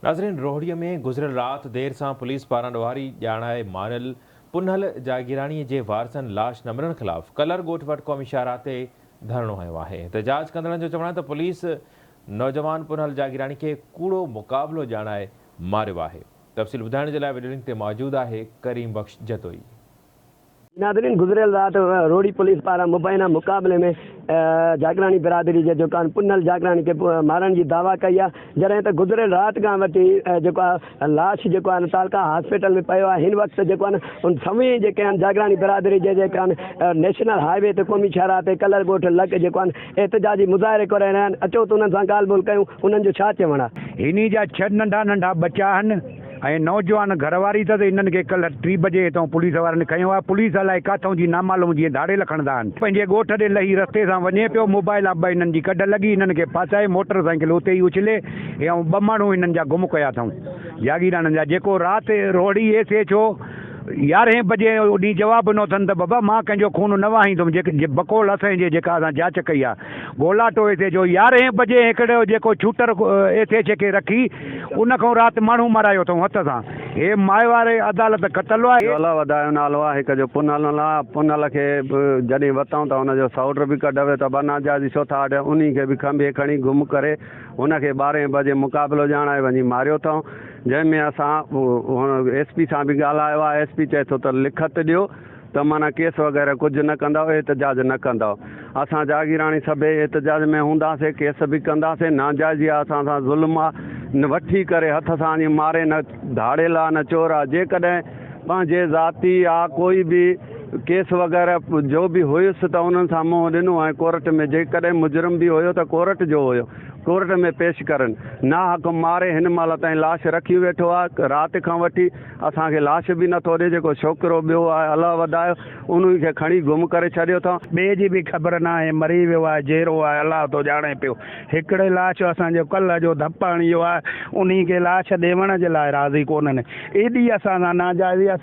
ناظرين روهڙي ۾ گذريل رات دير سان پوليس پاران ڏوهاري ڄاڻائي ماريل پنهل جاگيراڻي جي وارثن لاش نه ملڻ خلاف ڪلر ڳوٺ وٽ قومي شاهراهه تي ڌرڻو هنيو آهي. احتجاج ڪندڙن جو چوڻ آهي ته پوليس نوجوان پنهل جاگيراڻي کي ڪوڙو مقابلو ڄاڻائي ماريو آهي. تفصيل ٻڌائڻ جي لاء وڊيو لنڪ تي موجود آهي ڪريم بخش جتوئي. ناظرين گذريل رات روهڙي پوليس پاران مبينا مقابلي ۾ جاگراڻي برادري جي جيڪو آهن پنهل جاگراڻي کي مارڻ جي دعويٰ ڪئي آهي جڏهن ته گذريل رات کان وٺي جيڪو آهي لاش جيڪو آهي تعلقه هاسپيٽل ۾ پيو آهي هن وقت جيڪو آهن ان سوين جيڪي آهن جاگراڻي برادري جي جيڪي آهن نيشنل هاء وي تي قومي شاهراهه تي ڪلر ڳوٺ لڳ جيڪو آهن احتجاجي مظاهري ڪري رهيا آهن اچو ته انهن سان ڳالهه ٻولهه ڪيون انهن جو ڇا چوڻ آهي. هني جا ڇهه ننڍا ننڍا ٻچا آهن. ۽ نوجوان گهر واري اٿس انهن کي ڪلهه ٽي بجي هتئون پوليس وارن کنيو آهي پوليس الائي ڪاٿئون جي نامعلوم جيئن ڌاڙيل کڻندا آهن پنهنجي ڳوٺ ڏي لهي رستي سان وڃي پيو موبائل آ ٻه هنن جي ڪڍ لڳي هنن کي ڦاسائي موٽر سائيڪل اتي ئي اڇلي ۽ ٻه ماڻهو هنن جا گم ڪيا اٿئون جاگيراڻن جا جيڪو رات روهڙي ايس ايڇ او يارهين بجي ڏينهن جواب ڏنو اٿن ته بابا مان ڪنهن جو خون نه وهائيندم جيڪ بقول اسين جي جيڪا اسان جاچ ڪئي آ گولاٽو ايس ايڇ او يارهين بجي هڪڙو جيڪو شوٽر ايس ايڇ کي رکي ان کان رات ماڻهو مارايو اٿئون هٿ سان. هي مائي واري عدالت قتل آهي. جولا وڌايو نالو آ هڪ جو پنهل آ پنهل کي به جڏهن وتئون ته هن جو سئوٽ به ڪڍ ويو ته ابا ناجائزي ڇو ٿا اڏيو انهي کي به کنڀي کڻي گم ڪري هن کي ٻارهين بجي مقابلو ڄاڻائي وڃي ماريو اٿئون جنهن ۾ اسان ايس پي سان به ڳالهايو آ ايس پي چئي ٿو ته لکت ڏيو ته معنيٰ ڪيس وغيره ڪجهه نه ڪندؤ، احتجاج نه ڪندؤ. اسان جاگيراڻي سڀيئي احتجاج ۾ هونداسين، ڪيس به ڪنداسين، ناجائزي آ، اسان سان ظلم آ، نه وٺي ڪري هٿ سان وڃي ماري نه ڌاڙيل آ نه چور آ، جيڪڏهن پنهنجي ذاتي يا ڪوئي به ڪيس وغيره جو به هيس ته انهن سان منهن ڏنو ۽ ڪورٽ ۾ جيڪڏهن مجرم به هيو ته ڪورٽ جو هيو، ڪورٽ ۾ پيش ڪرن. ناحق ماري هن مهل تائين لاش رکي ويٺو آ، رات کان وٺي. اسان کي لاش به نٿو ڏي جيڪو ڇوڪرو ٻيو آهي الله وڌايو انهي کي کڻي گم ڪري ڇڏيو اٿئون. ٻئي جي به خبر ناهي مري ويو آهي جيئرو آهي الله ٿو ڄاڻي پيو. هڪڙي لاش اسان جو ڪلهه جو ڌپ هڻي ويو آهي انهي کي لاش ڏيوڻ جي لاء راضي ڪونهن. ايڏي اسان سان ناجائزي.